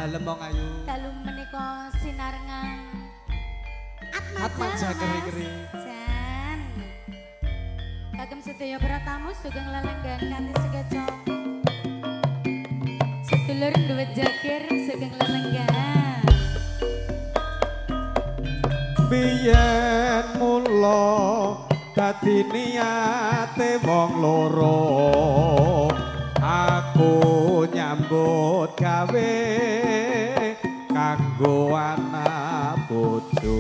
Dalem wong ayu. Dalu menika sinarengan Atmaja. Atmaja Mas. keri-keri. Jan. Kagem sedaya para tamu sugeng lelenggahan kanthi sekeca. Sedulur duwe jager sugeng lelenggahan. Biyen mula dadi niate wong loro, aku nyambut gawe kanggo anak bojo,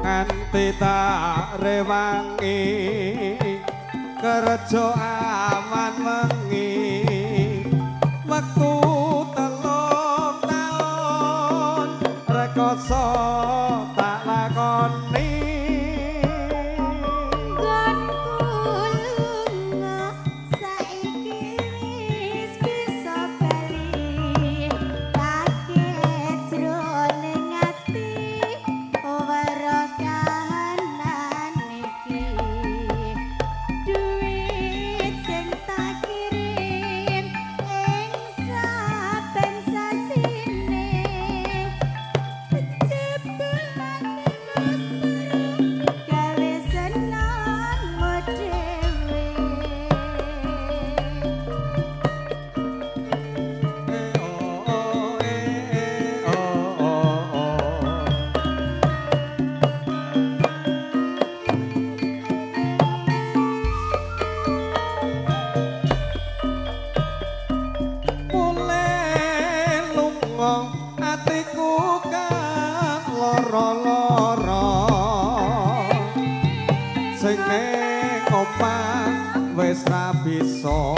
nganti tak rewangi kerja awan wengi wektu 3 taun rekoso tak lakoni. Nggonku lunga saiki wis bisa bali, kaget jroning ati weruh kahanan iki. Duit sing tak kirim ing saben sasine, jebulane gawe senengmu dhewe. Eh, oh, oh, eh, eh, oh, oh, oh. Mulai lunga atiku kan lara-lara, sing ning omah wis ra bisa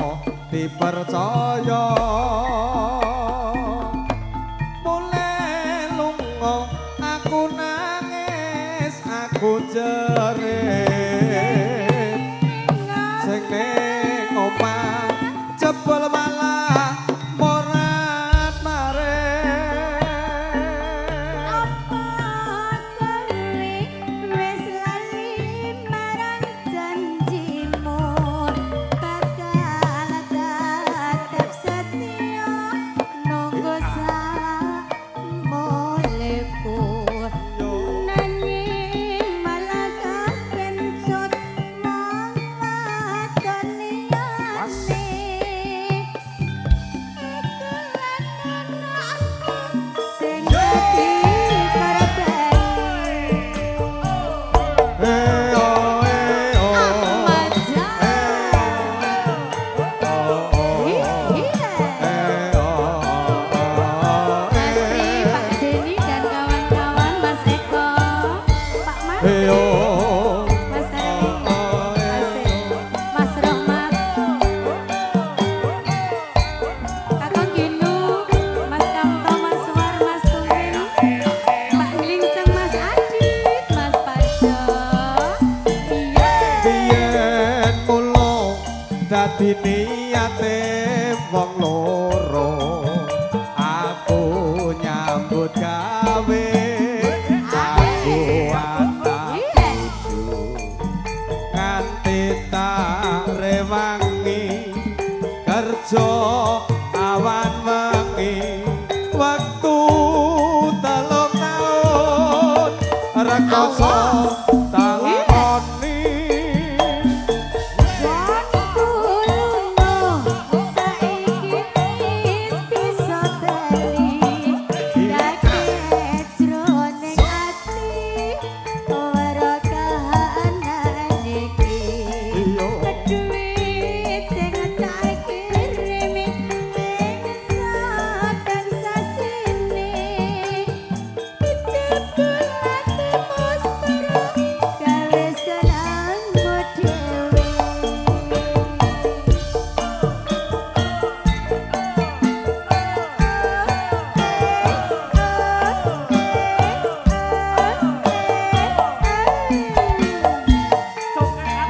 dipercaya. Mulai lunga aku nangis, aku jerit, sing ning omah jebul malah morat marit. Apa kowe wis lali marang janjimu, bakal tetep setia nunggu samulihku, nanging malah kapencut wong wadon liyane? Iku lan anakku sing dadi korbane. Eh oh, eh oh. Atmaja. Oh, oh. Iya. Eh oh, oh, Mas Tri, eh. Pak Jenny dan kawan-kawan, Mas Eko, Pak Eh Mantri, oh. Mas Harli, Oh, Mas eh. Mas Rohmat, Kakang Ginu, Mas Kamto, Mas War, Mas Tumin, Pak Glingseng, Mas Adit, Mas Parjo. Iya. Biyen mula dadi niate wong loro, aku nyambut gawe kanggo anak bojo, nganti tak rewangi kerja awan wengi wektu 3 taun rekoso tak lakoni. Nggonku lunga saiki wis bisa bali, kaget jroning ati weruh kahanan iki. Duit sing tak kirim ing saben sasine, jebul atimu gawe senengmu dhewe.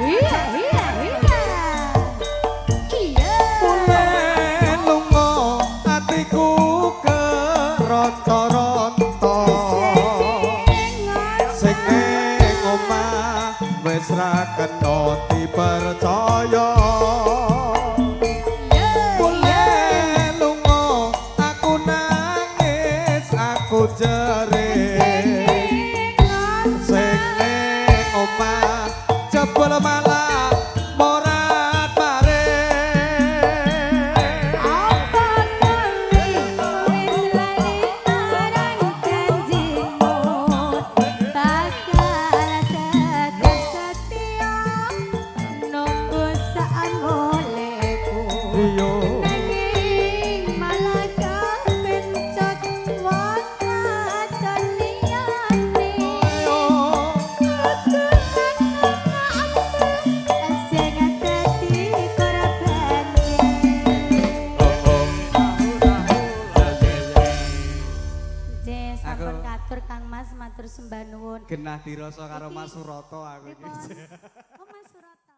Iya. Iya. Mulai lunga atiku keronto-ronto, sing ning omah wis ra kena dipercaya. Mulai lunga aku. maring sing ning omah jebul malah morat maring. Apa kowe wis lali marang janjimu, bakal tetep setia nunggu saat mulihku? Iya. Nanging malah kepencet wong wadon liyane. Sing dadi korbane. Oh. Nggih, sampun Aku- katur, Kang Mas, matur sembah nuwun. Genah dirasa karo Mas Suroto aku iki. Pripun? Oh, Mas Suroto.